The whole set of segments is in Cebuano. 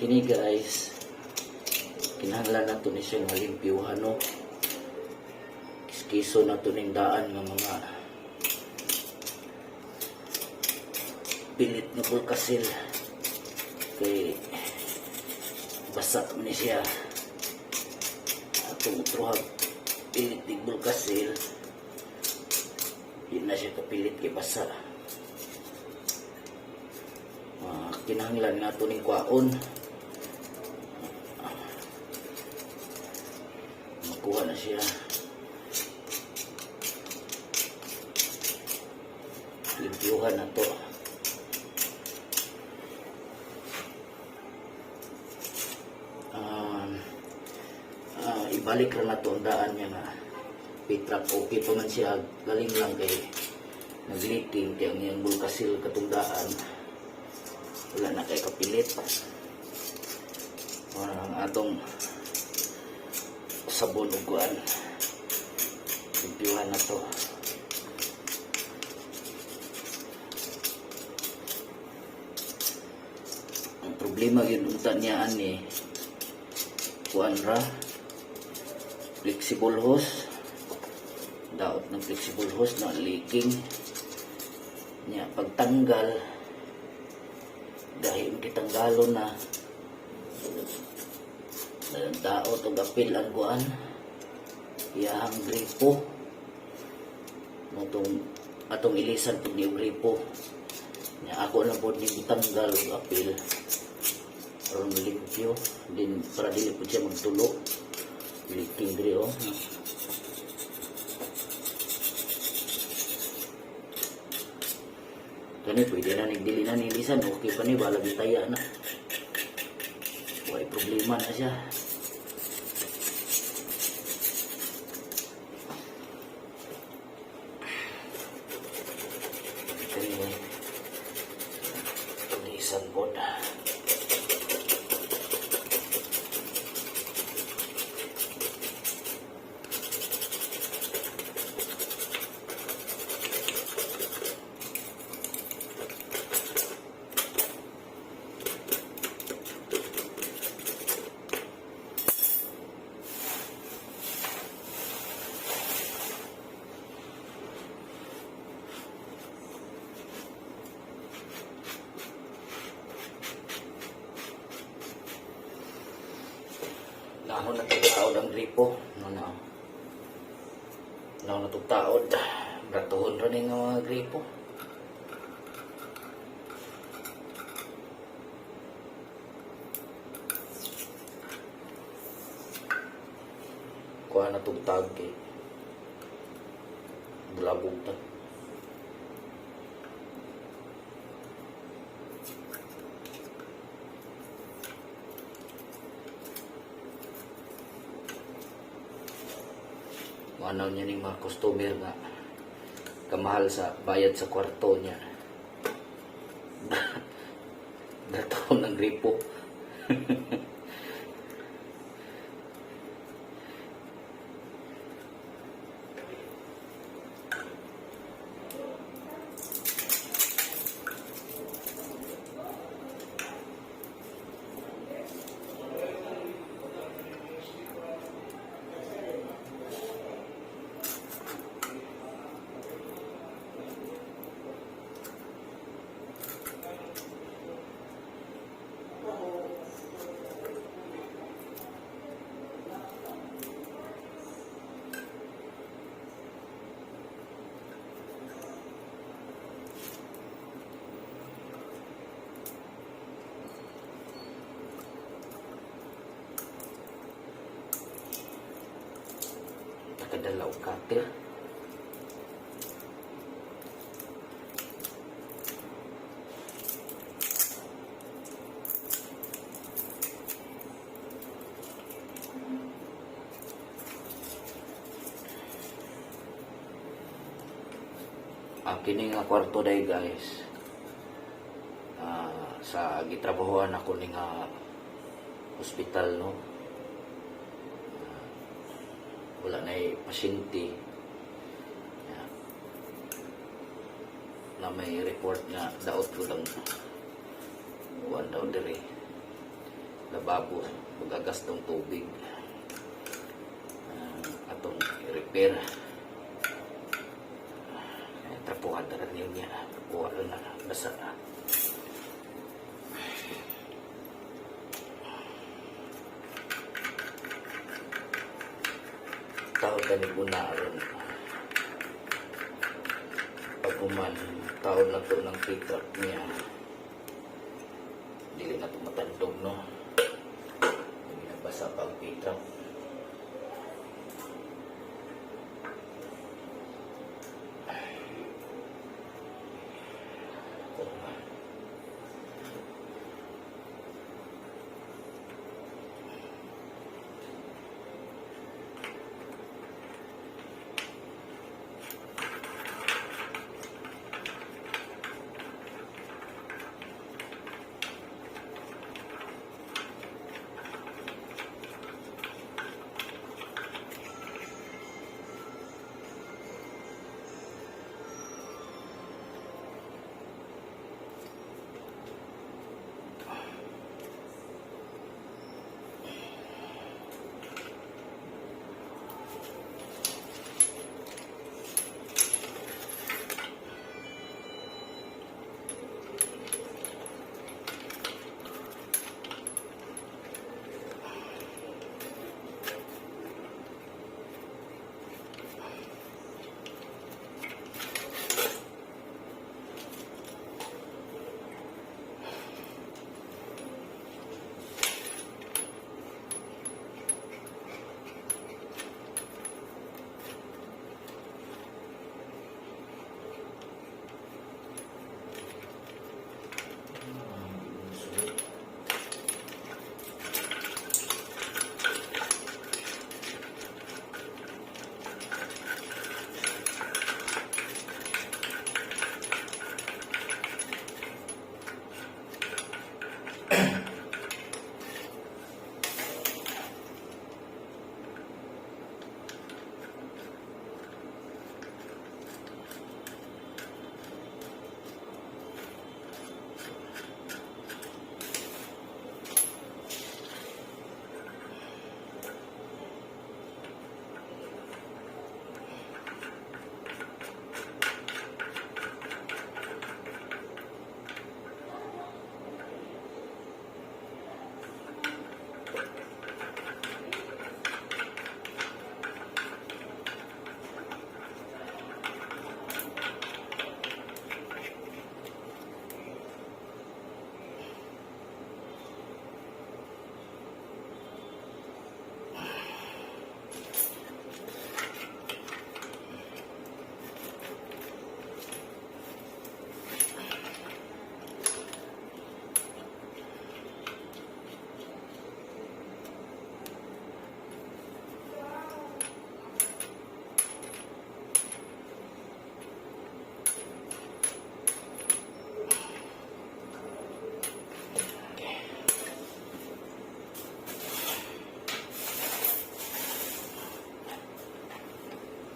Kini, guys, kinahanglan nato ni siya nga limpyuhan, no? Kiskiso na to ning daan nga mga pilit nga bulkasil kay basa man ni siya. Atong utrohag pilit ning bulkasil, di na siya kapilit kay basa. Kinahanglan nga to ning kwaon, makuha na siya, limpyuhan na to. Ibalik ra na to ang daan niya nga pitrap. Okay pa man siya, galing lang kay nagleaking kay ang iyang bulkasil katong daan wala na kay kapilit. Wala ang atong sabon ug kuan, limpyuhan na to. Ang problema yun unta niya ani, kuan ra, flexible hose. Daot ng flexible hose na leaking niya. Pagtanggal dahil kitanggalon na, daot og apil ang kuan, iyahang gripo. Motong atong ilisan pud ni og gripo niya. Ako na pod ni gitanggal og apil aron limpyo din para dili pud siya magtulo, leaking diri, oh. Kani pwede na nig dili na nilisan, okay pa ni, balag itaya na. Way problema na siya. Kani lisan pod. Nahon na tugtaod ang gripo. No na. Nahon na tugtaod. Bratuhon ra ni nga mga gripo. Kuha na tugtag kay bulabog ta. Manaw niya ning mga customer nga kamahal sa bayad sa kwarto niya. Bratuhon ang gripo. Nakadala og cutter. Ang kini nga kwarto day, guys. Sa gitrabahoan ako ni nga hospital, no. Wala na pasyente. Yeah. Na may report nga daot ko lang kuan daw diri. Lababo, magagas tong tubig. Atong i-repair. Eh, trapuhan na rin niya. Trapuhan na. Basta. Tawag ka ni Guna aron pag human taon na to ng P-trap niya, dili na tumatandog, no? Hindi nabasa pa ang P-trap.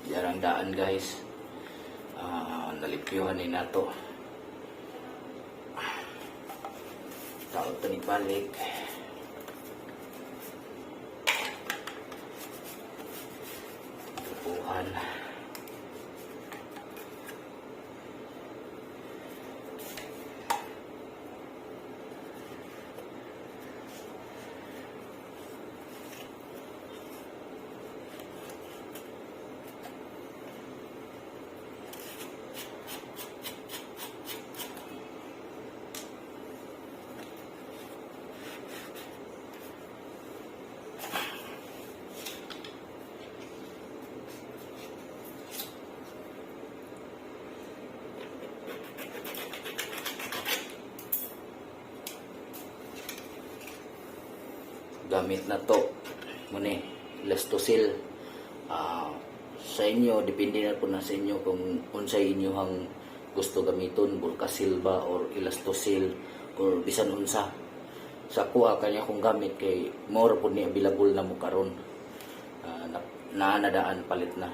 Jarang daan, guys. Nalimpyuhan ni nato. Taon to ni balik. Trapuhan. Gamit na to muni Elastosil. Sa inyo, depende na po na sa inyo kung unsay inyohang gusto gamiton, Vulcasil ba or Elastosil or bisan unsa. Sa kuha kanya kung gamit kay more po ni available na mo karon. Na nadaan palit na.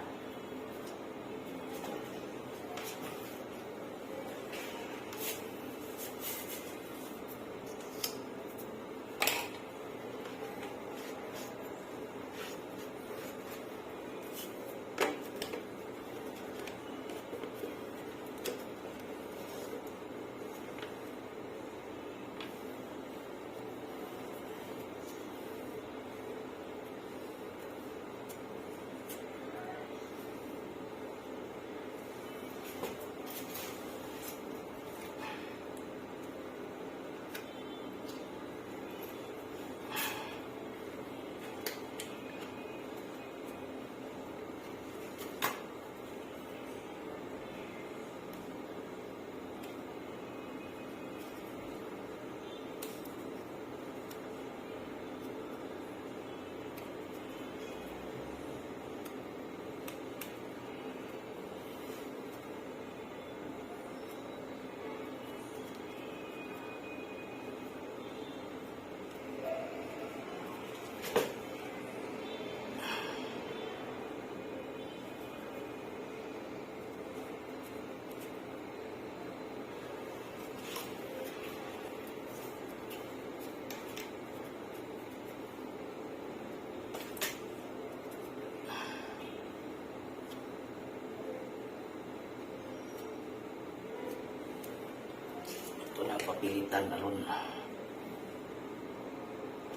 Gipapilitan aron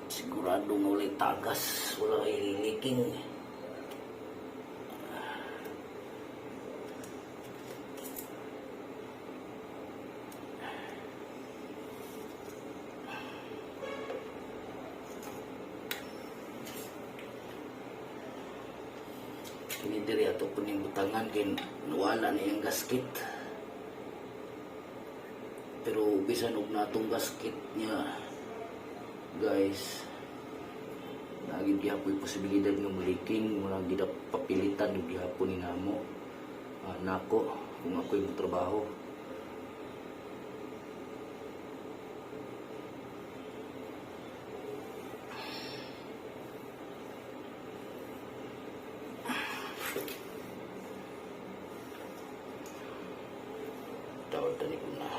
sigurado nga walay tagas, wala leaking. Kini diri ato po ning butangan kay nawala na iyang gasket. Pero bisan og natong gasket niya, guys, lagi gihapon posibilidad nga mo-leaking. Mura gid papilitan ug gihapon ni namo, nako kung ako'y trabaho. Tawag tani ko na.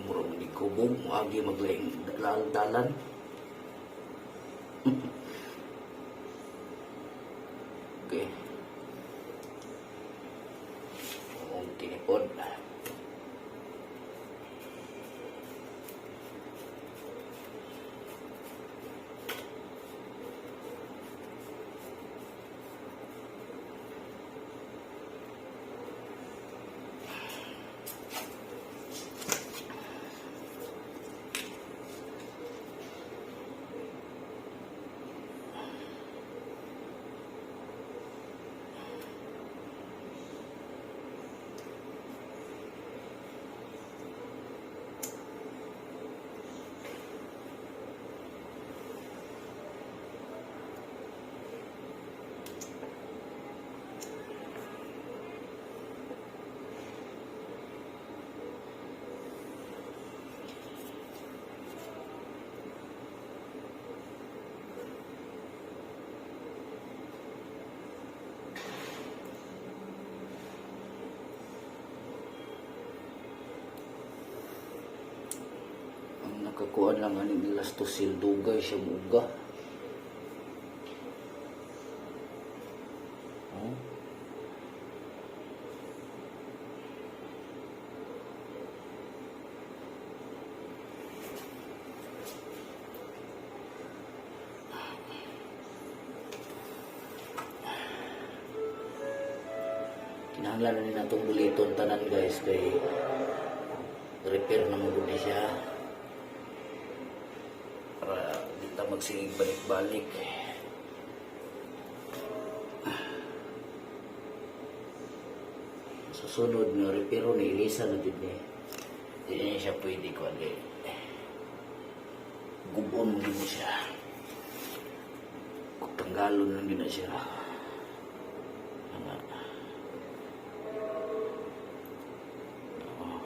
Mura man ni kubog, moagi maglaing dalan. Okay. Ang tinipod. Ang nakakuan lang ani Elastoseal, dugay siya muuga. Oh. Kinahanglan na ni natong buliton tanan, guys, kay repair na mo gud ni siya para di ta magsigig balik-balik. Susunod nga repair ni Elisa na jud ni. Di na siya pwede kuan kay gubon mo gid ni siya. Tanggalon lang gid na siya. Ana. Oo.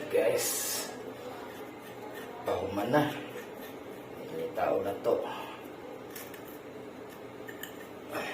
Guys, pahuman na. Ini tao na to. Ay.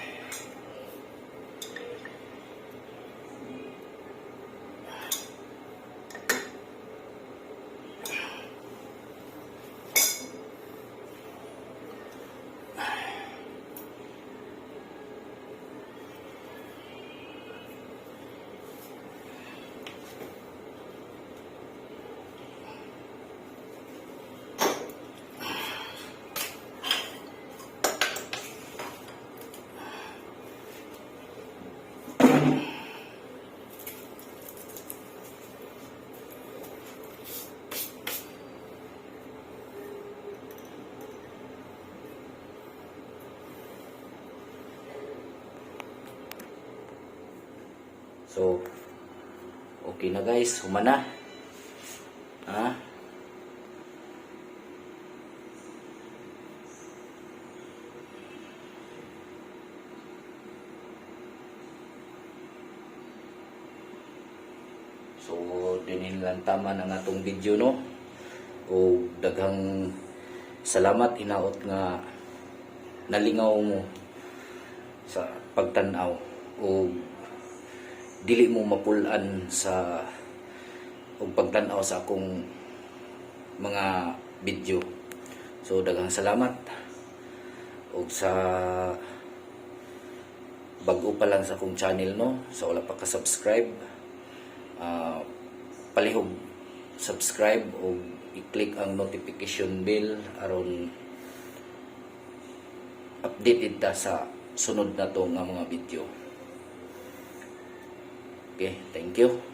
So, okay na guys, human na. Ha? So, dinin lang tama na nga tong video, no. O daghang salamat, hinaot nga nalingaw mo sa pagtan-aw o dili mo mapul-an sa og pagtan-aw sa akong mga video. So daghang salamat og sa bago pa lang sa akong channel, no, sa wala pa ka-subscribe, palihog subscribe o i-click ang notification bell aron updated ta sa sunod na to nga mga video. Okay, thank you.